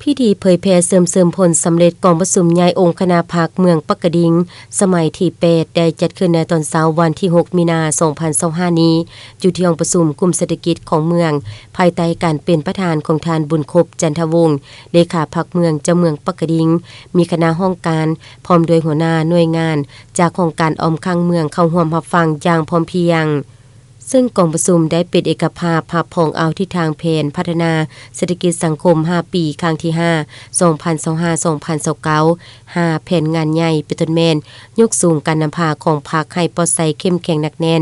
ພິທີເຜີຍແຜ່ເສີມເສີມຜົນສຳເລັດກອງປະຊຸມໃຫຍ່ອົງຄະນະພັກເມືອງປາກກະດິງ ສະໄໝທີແປດ ໄດ້ຈັດຂຶ້ນໃນຕອນເຊົ້າວັນທີຫົກ ມີນາ ສອງພັນຊາວຫ້ານີ້ ຢູ່ທີ່ຫ້ອງປະຊຸມກຸ່ມເສດຖະກິດຂອງເມືອງ ພາຍໃຕ້ການເປັນປະທານຂອງທ່ານ ບຸນຄົບ ຈັນທະວົງ ເລຂາພັກເມືອງ ເຈົ້າເມືອງປາກກະດິງ, ມີຄະນະຫ້ອງການ ພ້ອມດ້ວຍຫົວໜ້າໜ່ວຍງານຈາກຫ້ອງການອ້ອມຂ້າງເມືອງເຂົ້າຮ່ວມຮັບຟັງຢ່າງພ້ອມພຽງ. ເຊິ່ງກອງປະຊຸມໄດ້ເປັນເອກະພາບຮັບຮອງເອົາທິດທາງແຜນພັດທະນາເສດຖະກິດສັງຄົມຫ້າປີ ຄັ້ງທີຫ້າ ສອງພັນຊາວຫ້າ ສອງພັນຊາວເກົ້າ ຫ້າແຜນງານໃຫຍ່ ເປັນຕົ້ນແມ່ນ ຍົກສູງການນຳພາຂອງພັກໃຫ້ປອດໃສ ເຂັ້ມແຂງໜັກແໜ້ນ,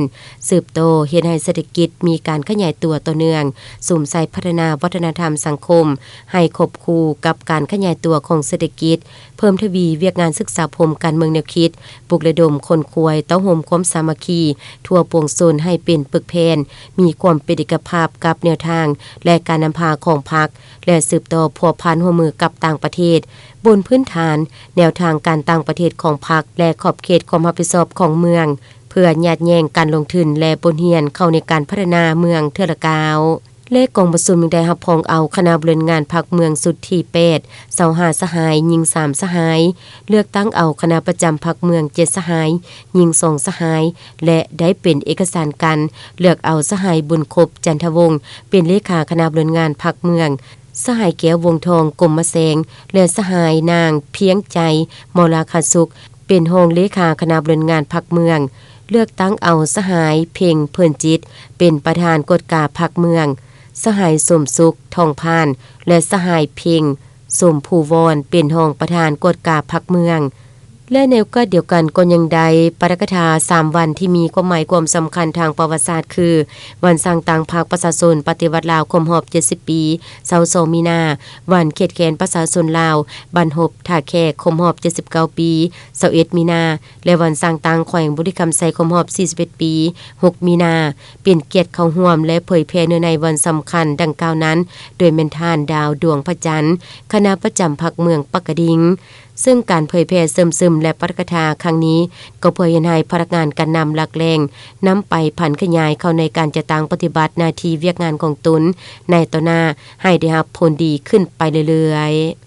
ສືບຕໍ່ເຮັດໃຫ້ເສດຖະກິດມີການຂະຫຍາຍຕົວຕໍ່ເນື່ອງ, ສຸມໃສ່ພັດທະນາວັດທະນະທຳສັງຄົມໃຫ້ຄວບຄູ່ກັບການຂະຫຍາຍຕົວຂອງເສດຖະກິດ, ເພີ່ມທະວີວຽກງານສຶກສາອົບຮົມການເມືອງແນວຄິດ, ປຸກລະດົມຂົນຂວາຍເຕົ້າໂຮມຄວາມສາມັກຄີທົ່ວປວງຊົນໃຫ້ເປັນປຶກແຜ່ນ, ມີຄວາມເປັນເອກະພາບກັບແນວທາງ ແລະ ການນຳພາຂອງພັກ ແລະ ສືບຕໍ່ພົວພັນຮ່ວມມືກັບຕ່າງປະເທດ, ບົນພື້ນຖານແນວທາງການຕ່າງປະເທດຂອງພັກ ແລະ ຂອບເຂດຄວາມຮັບຜິດຊອບຂອງເມືອງ, ເພື່ອຍາດແຍ່ງການລົງທຶນ ແລະ ບົດຮຽນເຂົ້າໃນການພັດທະນາເມືອງເທື່ອລະກ້າວ. ແລະ ກອງປະຊຸມຍັງໄດ້ຮັບຮອງເອົາຄະນະບໍລິຫານງານພັກເມືອງຊຸດທີແປດ ຊາວຫ້າສະຫາຍ, ຍິງສາມສະຫາຍ, ເລືອກຕັ້ງເອົາຄະນະປະຈຳພັກເມືອງເຈັດສະຫາຍ, ຍິງສອງສະຫາຍ ແລະ ໄດ້ເປັນເອກະສານການເລືອກເອົາສະຫາຍ ບຸນຄົບ ຈັນທະວົງ ເປັນເລຂາຄະນະບໍລິຫານງານພັກເມືອງ, ສະຫາຍ ແກ້ວ ວົງທອງ ກົມມະແສງ ແລະ ສະຫາຍ ນາງ ພຽງໃຈ ມໍລາຄາສຸກ ເປັນຮອງເລຂາຄະນະບໍລິຫານງານພັກເມືອງ, ເລືອກຕັ້ງເອົາສະຫາຍ ເພັງ ເພີນຈິດ ເປັນປະທານກວດກາພັກເມືອງ, ສະຫາຍ ສົມສຸກ ທອງພານ ແລະ ສະຫາຍ ເພັງ ສົມພູວອນ ເປັນຮອງປະທານກວດກາພັກເມືອງ. ແລະ ໃນໂອກາດດຽວກັນກໍຍັງໄດ້ປາຖະກະຖາສາມວັນທີ່ມີຄວາມໝາຍຄວາມສຳຄັນທາງປະຫວັດສາດ ຄື ວັນສ້າງຕັ້ງພັກປະຊາຊົນປະຕິວັດລາວຄົບຮອບເຈັດສິບປີ ຊາວສອງ ມີນາ, ວັນຂຽດແຄ້ນປະຊາຊົນລາວ ບັ້ນຮົບທ່າແຂກ ຄົບຮອບເຈັດສິບເກົ້າປີ ຊາວເອັດ ມີນາ ແລະ ວັນສ້າງຕັ້ງແຂວງບໍລິຄຳໄຊຄົບຮອບສີ່ສິບເອັດປີ ຫົກ ມີນາ ເປັນກຽດເຂົ້າຮ່ວມ ແລະ ເຜີຍແຜ່ເນື້ອໃນວັນສຳຄັນດັ່ງກ່າວນັ້ນ ໂດຍແມ່ນທ່ານ ດາວ ດວງພະຈັນ ຄະນະປະຈຳພັກເມືອງປາກກະດິງ. ເຊິ່ງການເຜີຍແຜ່ເສີມຊຶມ ແລະ ປາຖະກະຖາຄັ້ງນີ້ ກໍເພື່ອເຮັດໃຫ້ພະນັກງານການນຳຫຼັກແຫຼ່ງ ນຳໄປຜັນຂະຫຍາຍເຂົ້າໃນການຈັດຕັ້ງປະຕິບັດໜ້າທີ່ວຽກງານຂອງຕົນໃນຕໍ່ໜ້າ ໃຫ້ໄດ້ຮັບຜົນດີຂຶ້ນໄປເລື້ອຍໆ.